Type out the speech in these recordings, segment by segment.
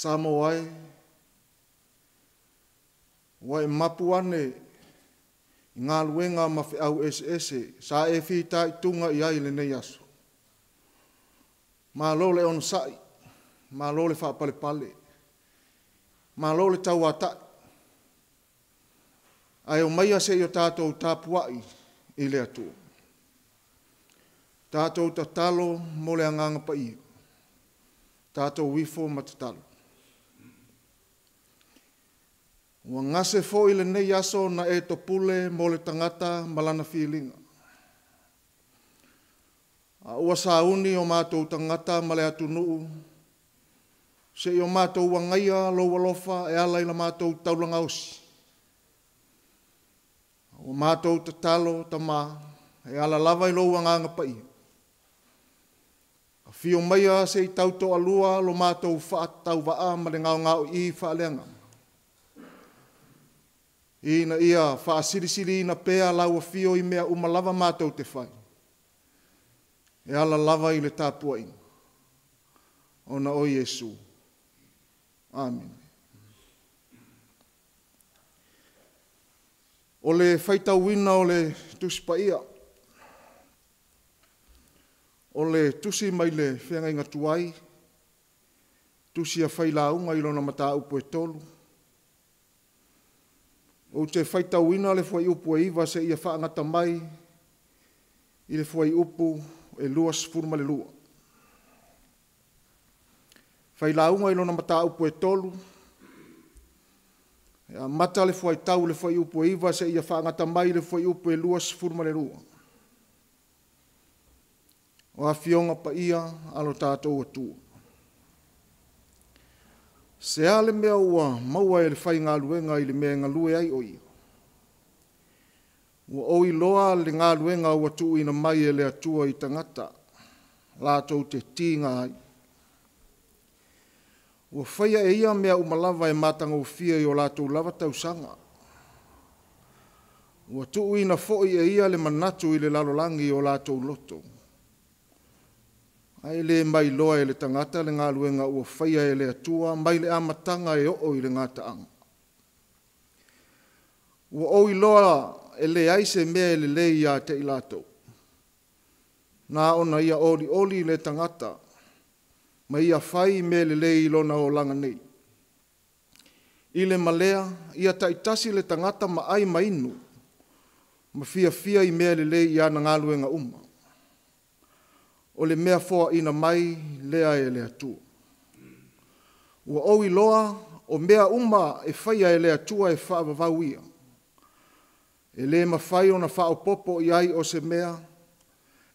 Samoa e, ua e mapu ane i galuega ma feau eseese sa e fitaituga i ai i lenei aso. Malo le onosai, malo le faapalepale, malo le tauatai, ae omaia se i o tatou tapuai i le Atua. Tatou tatalo mo le Agaga Paia, tatou ifo ma tatalo. Ua gase foi lenei aso na e topule mo le tagata ma lana filiga, a ua sauni o matou tagata ma le atunuu se i o matou agaia Lou alofa e ala i la matou taulaga osi. Ua matou tatalo Tama e ala lava i Lou Agaga Paia, afio maia se i tautoalua lo matou faatauvaa ma le gaogaoii faaleagaga ina ia faasilisiliina pea lau Afio i mea uma lava matou te fai, e ala lava i le tapuaiga ona o Iesu. Amene. O le faitauina o le Tusi Paia, o le tusi mai le Feagaiga Tuai, tusi a Failauga i lona mataupu e 3, ou te faitauina le fuaiupu e 9 seia faagata mai i le fuaiupu e 22. Failauga i lona mataupu e 3, e amata le fuaitau i le fuaiupu e 9 seia faagata mai i le fuaiupu e 22. O Afioga Paia a lo tatou Atua. Se a le mea ua maua e le faigaluega i le mea e galue ai o ia? Ua ou iloa le galuega ua tuuina mai e le Atua i tagata latou te tiga ai. Ua faia e ia mea uma lava e matagofie i o latou lava tausaga. Ua tuuina foi e ia le manatu i le lalolagi i o latou loto. Ae le mailoa e le tagata le galuega ua faia e le Atua mai le amataga e oo i le gataaga. Ua ou iloa e leai se mea e lelei ia te i latou, na ona ia olioli le tagata ma ia fai mea lelei i lona olaga nei. I le ma lea, ia taitasi le tagata ma ai ma inu, ma fiafia i mea lelei i ana galuega uma. O le mea foaina mai lea e le Atua. Ua ou iloa o mea uma e faia e le Atua e faavavau ia. E le mafai ona faaopoopo i ai o se mea,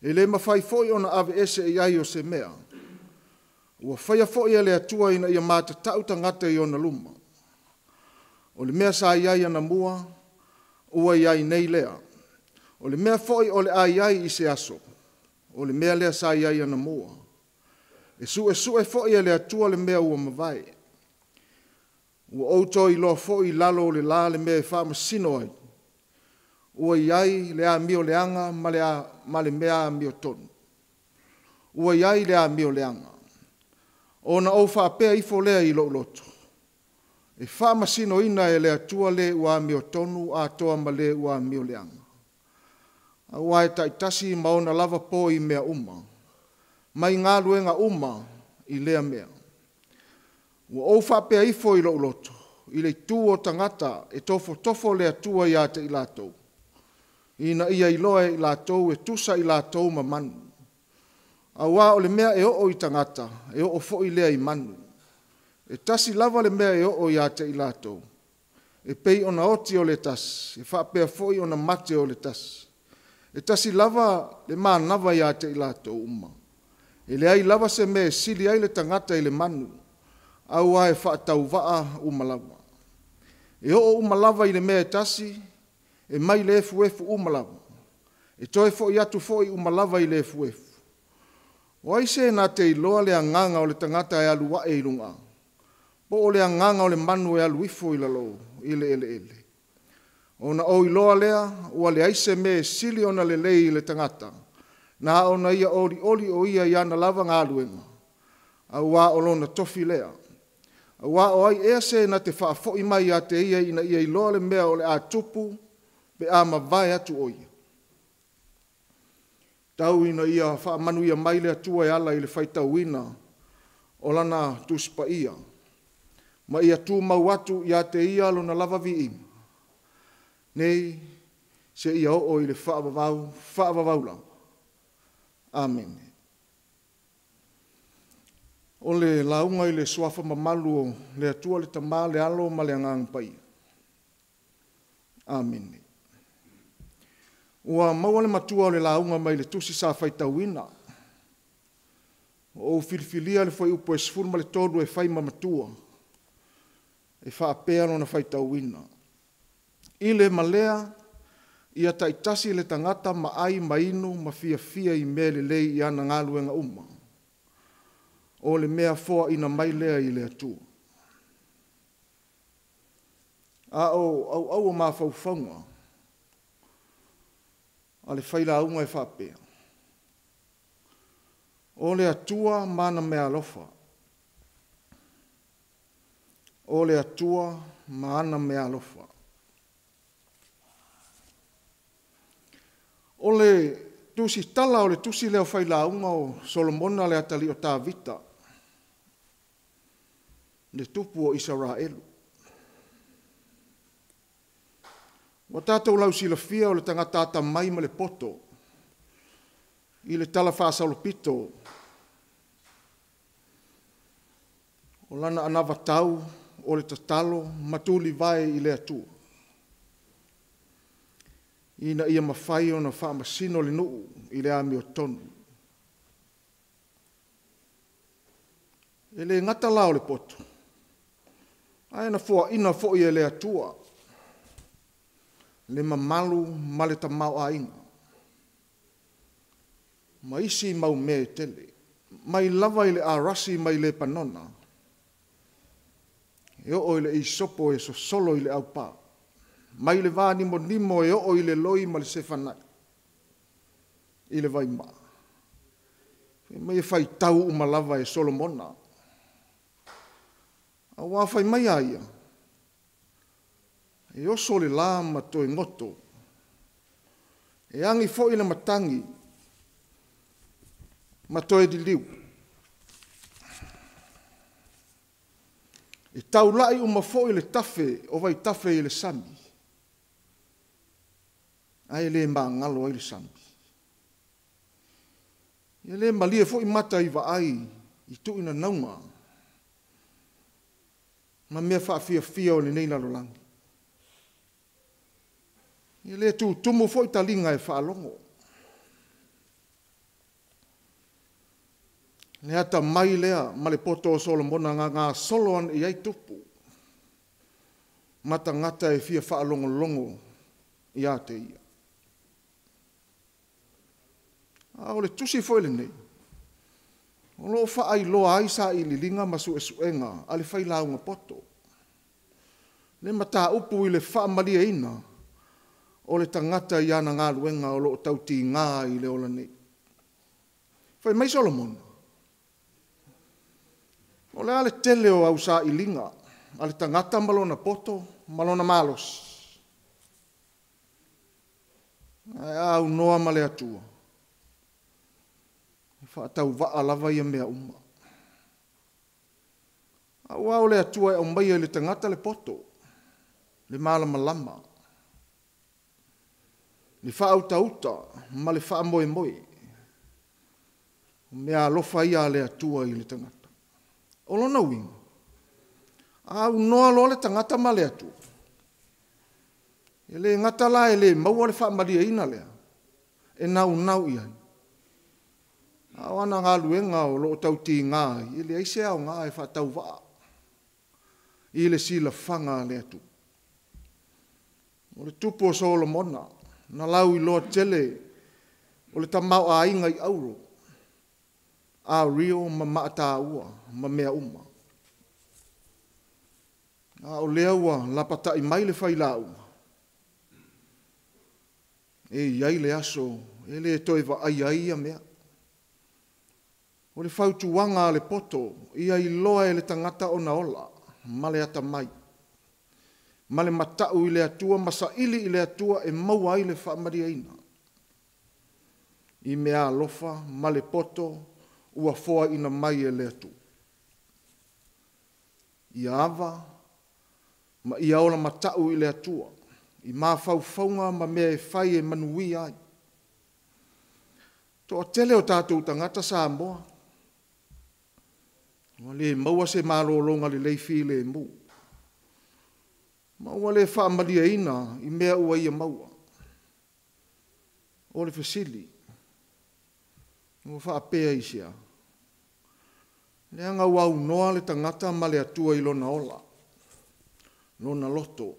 e le mafai foi ona aveese i ai o se mea. Ua faia foi e le Atua ina ia matatau tagata i ona luma. O le mea sa i ai anamua, ua i ai nei lea. O le mea foi o le a i ai i se aso, o le mea lea sa i ai anamua. E suesue foi e le Atua le mea ua mavae. Ua ou toe iloa foi i lalo o le la le mea e faamasino ai, ua i ai le amioleaga ma le mea amiotonu. Ua i ai le amioleaga. Ona ou faapea ifo lea i lou loto, e faamasinoina e le Atua le ua amiotonu atoa ma le ua amioleaga. Aua e taitasi ma ona lava po i mea uma, mai galuega uma i lea mea. Ua ou faapea ifo i lou loto, i le itu o tagata e tofotofo le Atua ia te i latou, ina ia iloa e i latou e tusa i latou ma manu. Aua o le mea e oo i tagata, e oo foi lea i manu. E tasi lava le mea e oo ia te i latou, e pei ona oti o le tasi, e faapea foi ona mate o le tasi. E tasi lava le manava ia te i latou uma. E leai lava se mea e sili ai le tagata i le manu, aua e faatauvaa uma lava. E oo uma lava i le mea e tasi, e mai le efuefu uma lava, e toe foi atu foi uma lava i le efuefu. O ai se na te iloa le agaga o le tagata e alu ae i luga, po o le agaga o le manu e alu ifo i lalo i le eleele? Ona ou iloa lea, ua leai se mea e sili ona lelei i le tagata, na ona ia olioli o ia i ana lava galuega, aua o lona tofi lea. Auā o ai ea se na te faafo'i mai ia te ia ina ia iloa le mea o le a tupu pe a mavae atu o ia. Tau ina ia faamanuia mai le Atua e ala i le faitauina o lana Tusi Paia ma ia tumau atu ia te ia lona lava viiga, nei seia oo i le faavavau faavavau lava. Amene. O le lauga i le Suafa mamalu o le Atua le Tama, le Alo ma le Agaga Paia. Amene. Ua maua le matua o le lauga mai le tusi sa faitauina. Ua ou filifilia le fuaiupu e 13 e fai ma matua, e faapea lona faitauina. I le ma lea, ia taitasi le tagata ma ai ma inu ma fiafia i mea lelei i ana galuega uma. O le mea foaina mai lea i le Atua. A o auau o mafaufauga a le failauga e faapea, o le Atua ma ana meaalofa. O le Atua ma ana meaalofa. O le tusitala o le tusi lea o Failauga o Solomona le atalii o Tavita, le tupu o Isaraelu. Ua tatou lausilafia o le tagata atamai ma le poto i le talafaasolopito o lana anavatau o le tatalo ma tulivae i le Atua ina ia mafai ona faamasino le nuu i le amiotonu. E le gata la o le poto, ae na foaina foi e le Atua le mamalu ma le tamaoaiga ma isi mau mea e tele, mai lava i le arasi mai Lepanona e oo i le isopo e sosolo i le aupa, mai le vanimonimo e oo i le loi ma le sefanai i le vaimaa. Fai mai e faitau uma lava e Solomona, aua fai mai a ia, e oso le la ma toe goto, e agi foi le matagi ma toe liliu. E taulai uma foi le tafe o vaitafe i le sami, ae le magalo ai le sami. E le malie foi mata i vaai i tuinanauga ma mea faafiafia o lenei lalolagi. E le tutumu foi taliga e faalogo. Le atamai lea ma le poto o Solomona na gasolo ane i ai tupu ma tagata e fia faalogologo ia te ia. A o le tusi foi lenei, o lo o faailoa ai sailiiliga ma suesuega a le failauga poto, le mataupu i le faamalieina o le tagata i ana galuega o lo o tautiga i le ola nei. Fai mai Solomona, o le a le tele o au sailiga a le tagata ma lona poto ma lona malosi? Ae a aunoa ma le Atua, e faatauvaa lava ia mea uma. Aua o le Atua e aumaia i le tagata le poto, le malamalama, le faautauta ma le faamoemoe. O mea alofa ia a le Atua i le tagata. O lona uiga, a aunoa loa le tagata ma le Atua, e le gata la e le maua le faamalieina lea, e naunau i ai, a o ana galuega o lo o tautiga ai, e leai se aoga e faatauvaa i le silafaga a le Atua. O le tupu o Solomona, na lauiloa tele o le tamaoaiga i auro, ario ma maa taua ma mea uma. A o lea ua lapatai mai le failauga, e i ai le aso e le toe vaaia ai ia mea. O le fautuaga a le poto, ia iloa e le tagata ona ola. ma le atamai, ma le mata'u i le Atua ma saili i le Atua e maua ai le faamalieina i mea alofa ma le poto ua foaina mai e le Atua. Ia ava ma ia ola mata'u i le Atua i mafaufauga ma mea e fai e manuia ai. Toatele o tatou tagata Samoa ua le maua se malologa lelei filemu, ma ua le faamalieina i mea ua ia maua. O le fesili, ua faapea i se a? Leaga ua aunoa le tagata ma le Atua i lona ola, lona loto,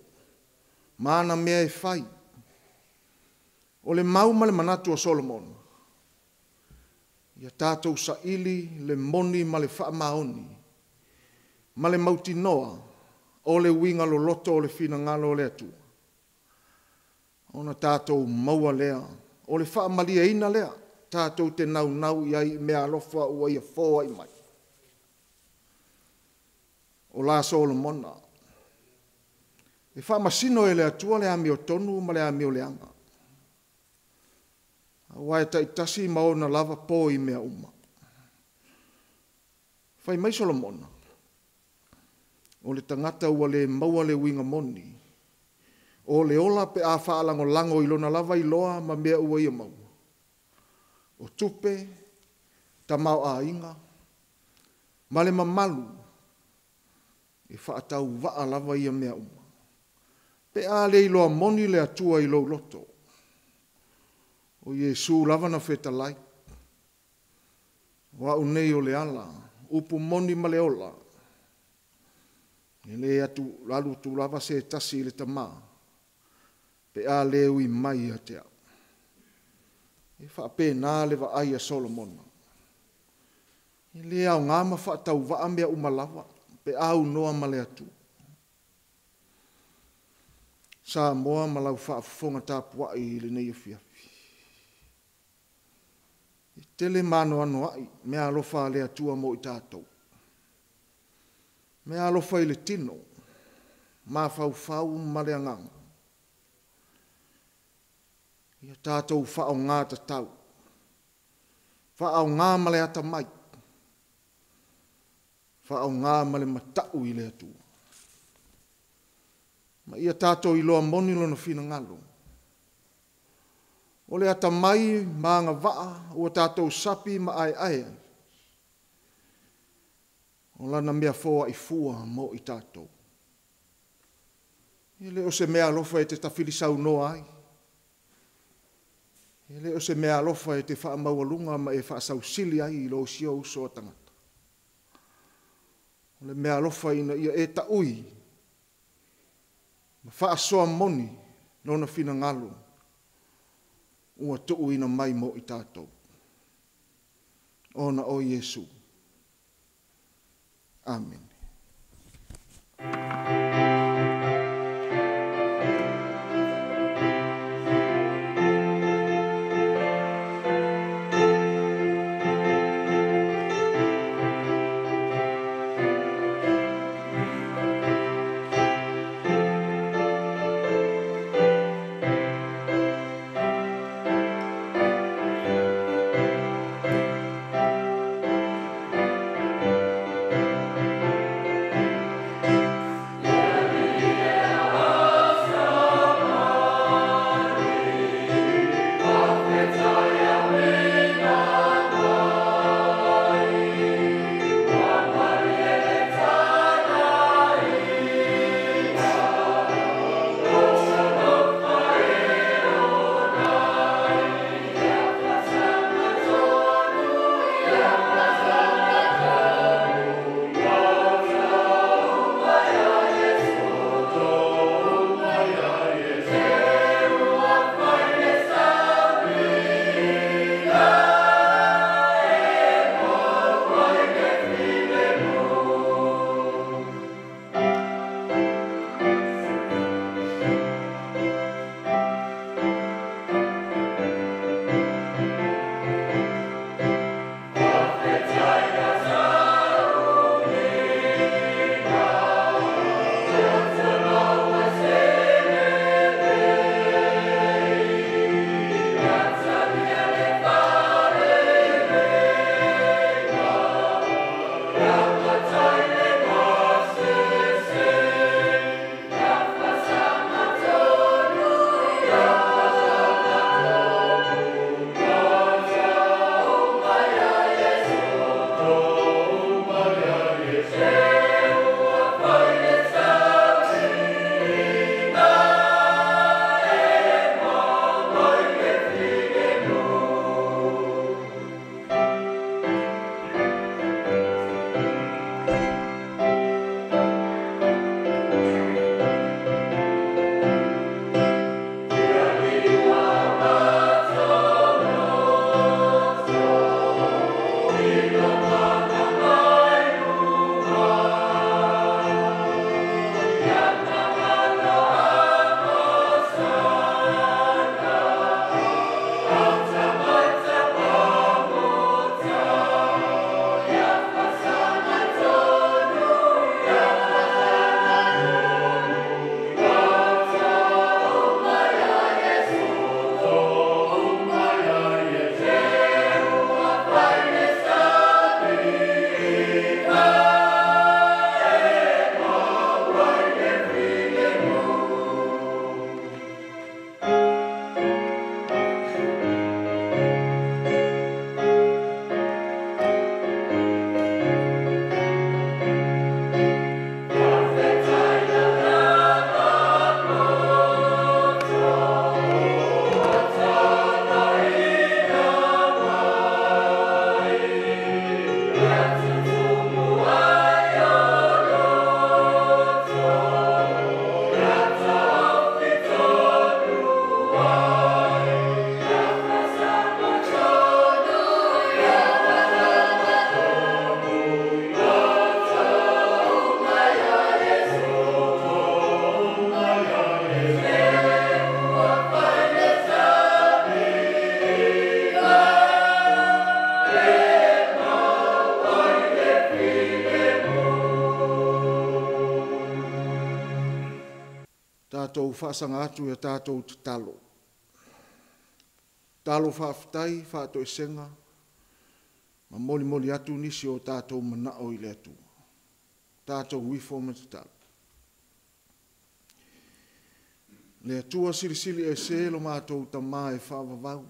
ma ana mea e fai. O le mau ma le manatu o Solomona, ia tatou saili le moni ma le faamaoni, ma le mautinoa o le uiga loloto o le finagalo o le Atua, ona tatou maua lea o le faamalieina lea tatou te naunau i ai i mea alofa ua ia foai mai. O la Solomona, e faamasino e le Atua le amiotonu ma le amioleaga, aua e taitasi ma ona lava po i mea uma. Fai mai Solomona, o le tagata ua le maua le uiga moni, o le ola pe a faalagolago i lona lava iloa ma mea ua ia maua, o tupe, tamaoaiga, ma le mamalu, e faatauvaa lava ia mea uma. Pe a le iloa moni le Atua i lou loto, o Iesu lava na fetalai, o au nei o le ala, upu moni ma le ola, e le alu atu lava se tasi i le Tama, pe a le ui mai ia te au. E faapena le vaai a Solomona. E le aoga ma faatauvaa mea uma lava, pe a aunoa ma le Atua. Samoa ma lau faafofoga tapuai i lenei afiafi. E tele ma anoanoai mea alofa a le Atua mo i tatou. Mea alofa i le tino, mafaufau ma le agaga. Ia tatou faaaoga tatau, faaaoga ma le atamai, faaaoga ma le matau i le Atua. Ma ia tatou iloa moni lona finagalo. O le atamai ma agavaa ua tatou sapi ma aeae ai, o lana mea foai fua mo i tatou. E le o se mea alofa e te tafilisaunoa ai. E le o se mea alofa e te faamaualuga ma e faasausili ai i lou sio uso a tagata. O le mea alofa ina ia e taui ma faasoa moni lona finagalo ua tuuina mai mo i tatou. Ona o Iesu. Amene. Matou faasaga atu i a tatou tatalo. Tatalo faafetai, faatoesega, ma molimoli atu nisi o tatou manao i le Atua. Tatou ifo ma tatalo. Le Atua Silisili Ese lo matou Tama e faavavau,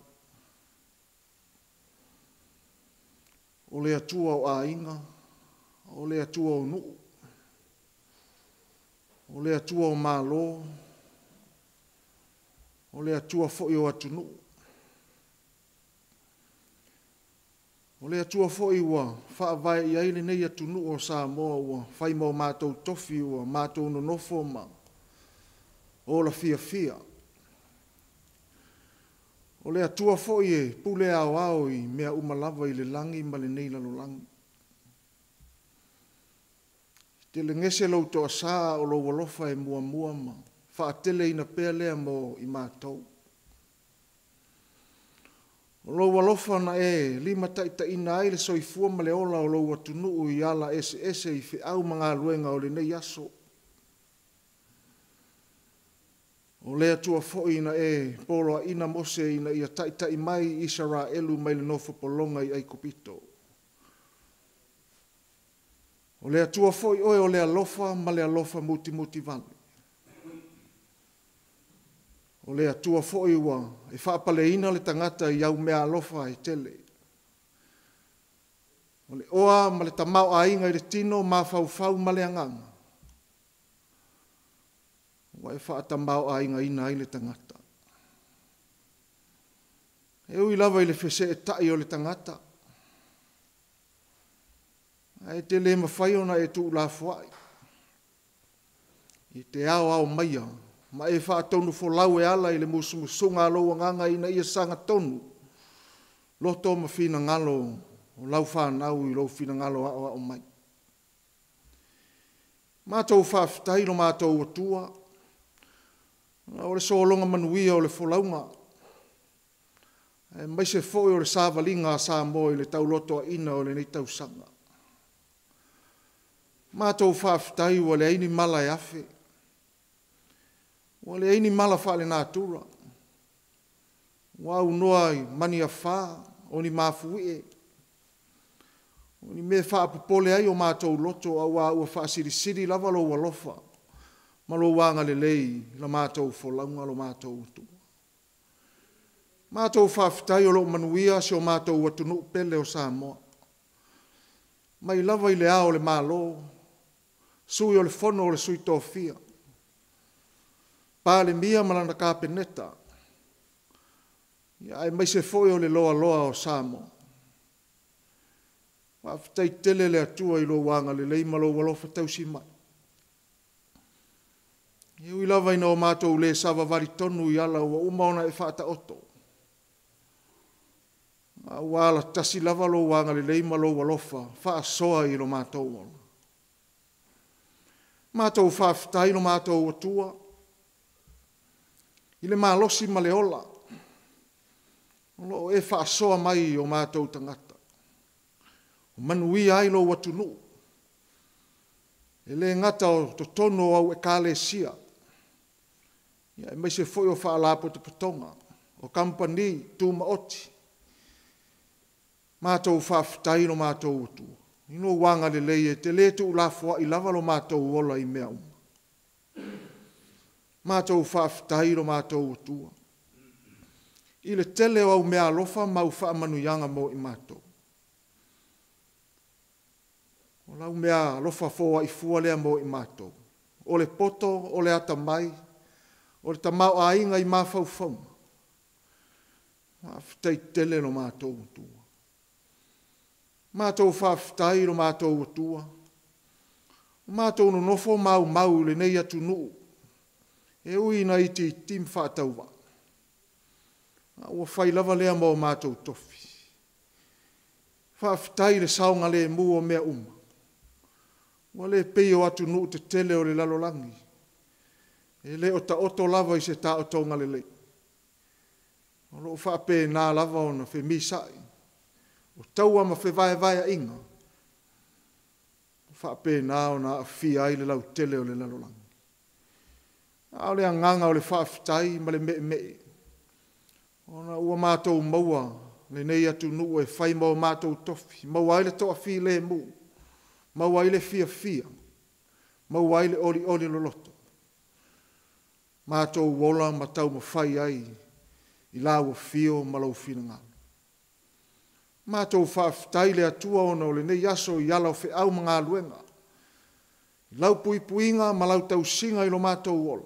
o le Atua o aiga, o le Atua o nuu, o le Atua o Malo, o le Atua foi o atunuu, o le Atua foi ua faavae i ai lenei atunuu o Samoa ua fai ma o matou tofi ua matou nonofo ma ola fiafia. O le Atua foi e pule aoao i mea uma lava i le lagi ma lenei lalolagi. E telegese lou toasa a o lou alofa e muamua ma faateleina pea lea mo i matou. O lou alofa na e limataitaiina ai le soifua ma le ola o lou atunuu i ala eseese i feau ma galuega o lenei aso. O le Atua foi na e poloaiina Mose ina ia taitai mai Isaraelu mai le nofo-pologa i Aikupito. O le Atua foi oe o le alofa ma le alofa mutimutivale. O le Atua foi ua e faapaleina le tagata i au meaalofa e tele. O le oa ma le tamaoaiga i le tino, mafaufau ma le agaga, ua e faatamaoaigaina ai le tagata. E ui lava i le feseetai o le tagata, ae te le mafai ona e tuulafoai e te aoao maia ma e faatonufolau e ala i le musumusuga a lou Agaga ina ia sagatonu loto ma finagalo o lau fanau i lou finagalo aoao mai. Matou faafetai i lo matou Atua, ona o le sologa manuia o le folauga, aemaise foi o le savaliga a Samoa i le taulotoaina o lenei tausaga. Matou faafetai ua leai ni mala e afe, ua leai ni mala faalenatura, ua aunoa i maniafa, o ni mafuie, o ni mea e faapopole ai o matou loto aua ua faasilisili lava lou alofa ma lou agalelei i la matou folauga lo matou atunuu. Matou faafetai o lo o manuia si o matou atunuu pele o Samoa, mai lava i Le Ao o le Malo, Sui o le Fono a Sui Tofia, Palemia ma lana Kapeneta, aemaise foi o le loaloa o Samoa. Faafetai tele i le Atua i lou agalelei ma lou alofa tausi mai. E ui lava ina matou le savavali tonu i ala ua uma ona e faataoto, a ua alatasi lava lou agalelei ma lou alofa faasoa i lo matou ola. Matou faafetai i lo matou Atua i le malosi ma le ola o lo o e faasoa mai i o matou tagata, ua manuia ai lou atunuu. E le gata o totonu o au Ekalesia, aemaise foi o Faalapotopotoga, o Kamupani Tumaoti. Matou faafetai i lo matou Atua i lou agalelei e te le tuulafoai lava lo matou ola i mea uma. Matou faafetai i lo matou Atua i le tele o au meaalofa ma au faamanuiaga mo i matou. O lau meaalofa foai fua lea mo i matou, o le poto, o le atamai, o le tamaoaiga i mafaufauga. Faafetai tele lo matou Atua. Matou faafetai i lo matou Atua, ua matou nonofo ma aumau i lenei atunuu, e ui ina itiiti ma faatauvaa, a ua fai lava lea ma o matou tofi. Faafetai i le saogalemu o mea uma, ua le pei o atunuu tetele o le lalolagi, e le o taoto lava i se taotoga lelei. O lo o faapena lava ona femisai, o taua ma fevaevaeaiga, ua faapena ona aafia ai le lautele o le lalolagi. A o le agaga o le faafetai ma le meemee, ona ua matou maua lenei atunuu e fai ma o matou tofi, maua ai le toafilemu, maua ai le fiafia, maua ai le olioli loloto, matou ola ma taumafai ai i lau afio ma lou finagalo. Matou faafetai i le Atua ona o lenei aso i ala o feau ma galuega, i lau puipuiga ma lau tausiga i lo matou ola,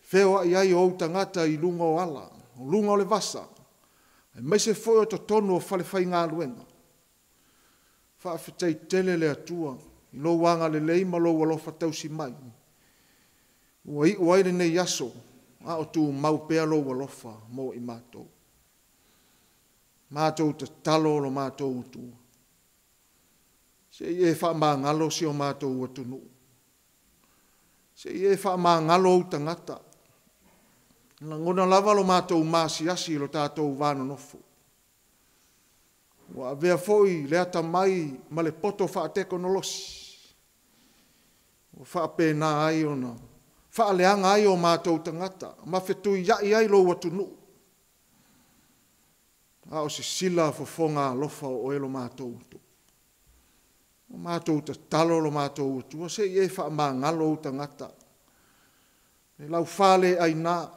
feoai ai o ou tagata i luga o ala, o luga o le vasa, aemaise foi o totonu o falefaigaluega. Faafetai tele le Atua i lou agalelei ma lou alofa tausi mai ua iu ai lenei aso a o tumau pea lou alofa mo i matou. Matou tatalo lo matou Atua, se i e faamagalo si o matou atunuu, se i e faamagalo ou tagata. E lagona lava lo matou maasiasi i lo tatou va nonofo, ua avea foi le atamai ma le poto faatekonolosi ua faapena ai ona faaleaga ai o matou tagata ma fetuiai ai lou atunuu, a o sisila fofoga alofa o oe lo matou Atua. Ua matou tatalo lo matou Atua, se i e faamagalo ou tagata i le laufaleaina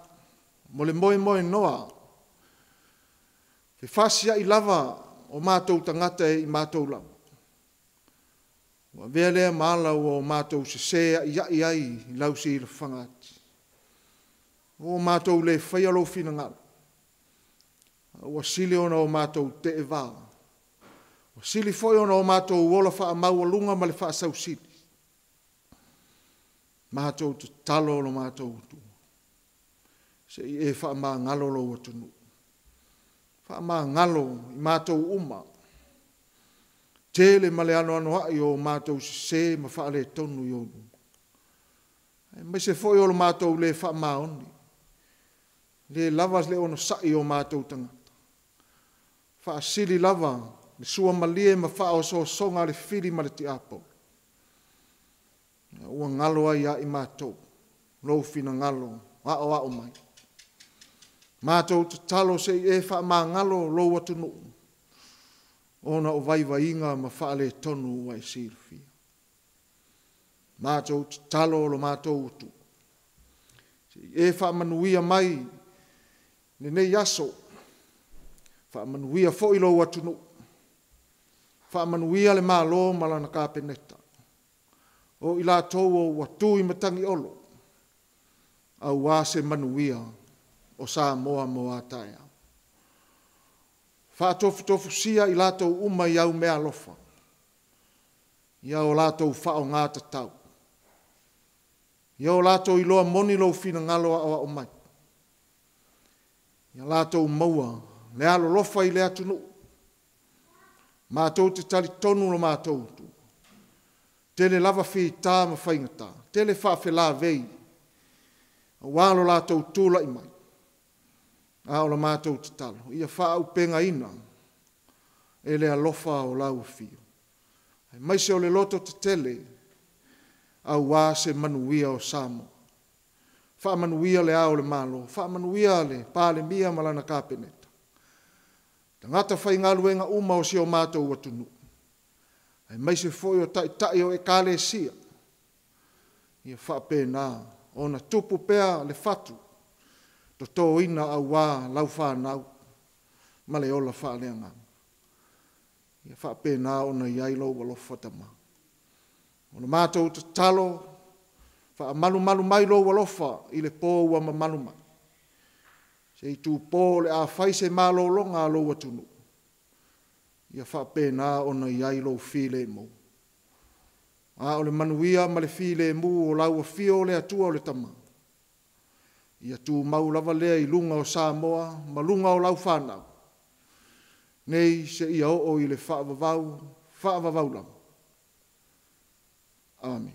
ma le moemoenoa, fefasiai lava o matou tagata e i matou lava, ua avea lea ma ala ua matou sese aiai ai i lau silafaga atu. Ua matou le faia lou finagalo, a ua sili ona o matou teevā, ua sili foi ona o matou ola faamaualuga ma le faasausili. Matou tatalo lo matou Atua, se i e faamagalo lou atunuu, faamagalo i matou uma. Tele ma le anoanoai o matou sese ma faaletonu i ou luma, aemaise foi o le matou le faamaoni, le lava le onosai o matou tagata, faasili lava le suamalie ma faaosoosoga a le fili ma le tiapolo, ua galo ai ia i matou lou finagalo aoao mai. Matou tatalo se i e faamagalo lou atunuu ona o vaivaiga ma faaletonu ua e silafia. Matou tatalo lo matou Atua, se i e faamanuia mai lenei aso, faamanuia foi lou atunuu, faamanuia le Malo ma lana Kapeneta, o i latou ua tu i matagi olo aua se manuia o Samoa mo a taeao. Faatofutofusia i latou uma i au meaalofa ia o latou faaaoga tatau, ia o latou iloa moni lou finagalo aoao mai, ia latou maua le alolofa i le atunuu. Matou te talitonu lo matou Atua, tele lava fita ma faigata, tele faafelavei aua lo latou tulai mai, a o le matou tatalo, ia faaauupegaina e le alofa o lau Afio, aemaise o le lototetele aua se manuia o Samoa. Faamanuia Le Ao o le Malo, faamanuia le Palemia ma lana Kapeneta, tagata faigaluega uma o si o matou atunuu, aemaise foi o Taitai o Ekalesia, ia faapena ona tupu pea le fatu totoina aua lau fanau ma le ola faaleagaga. Ia faapena ona i ai lou alofa Tama. O le matou tatalo, faamalumalu mai lou alofa i le po ua mamalu mai, se itupo o le a fai se malologa a lou atunuu, ia faapena ona i ai lou filemu. A o le manuia ma le filemu o lau afio o le Atua o le Tama, ia tumau lava lea i luga o Samoa ma luga o lau fanau, nei seia oo i le faavavau, faavavau lava. Amene.